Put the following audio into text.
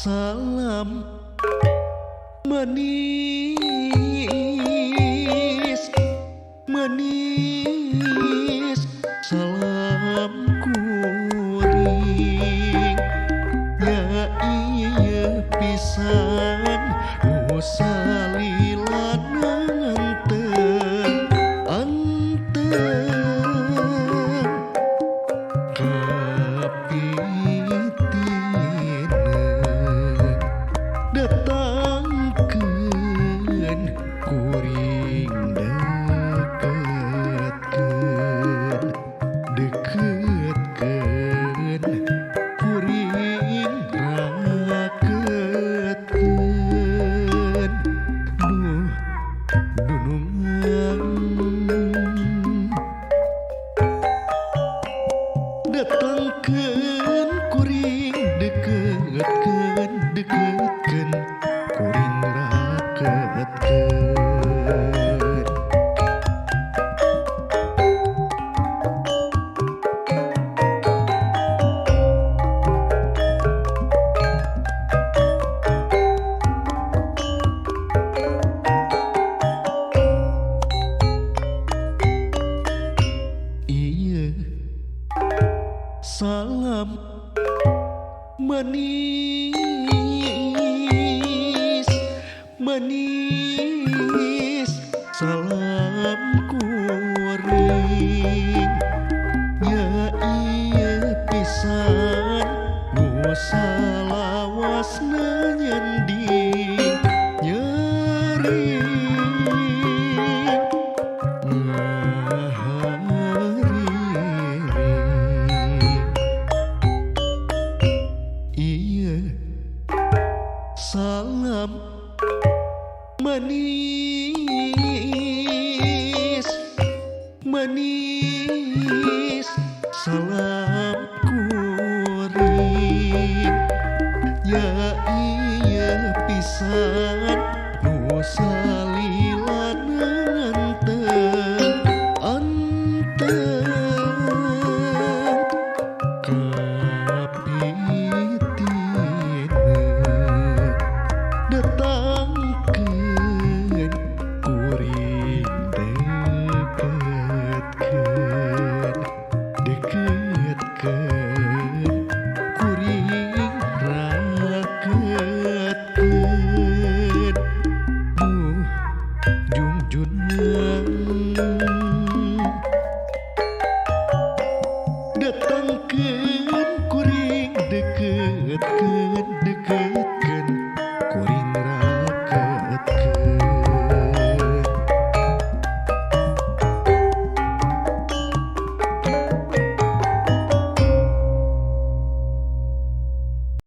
Salam manis manis salam kuring nya ieu pisan nu salilana nganteun anteun kapitieun datangkeun kuring deketkeun deketkeun kuring raketkeun duh dunungan datangkeun kuring deketkeun deketkeun kuring raketkeun. Iya salam manis manis salam kuring nya ieu pisan nu salawasna nyanding nyeri ngahariring. Iya salam manis manis salam kuring nya ieu pisan nu salilana nganteun anteun kapitieun datangkeun kuring deketkeun deketkeun kuring raketkeun duh jungjungan datangkeun kuring deketkeun deketkeun.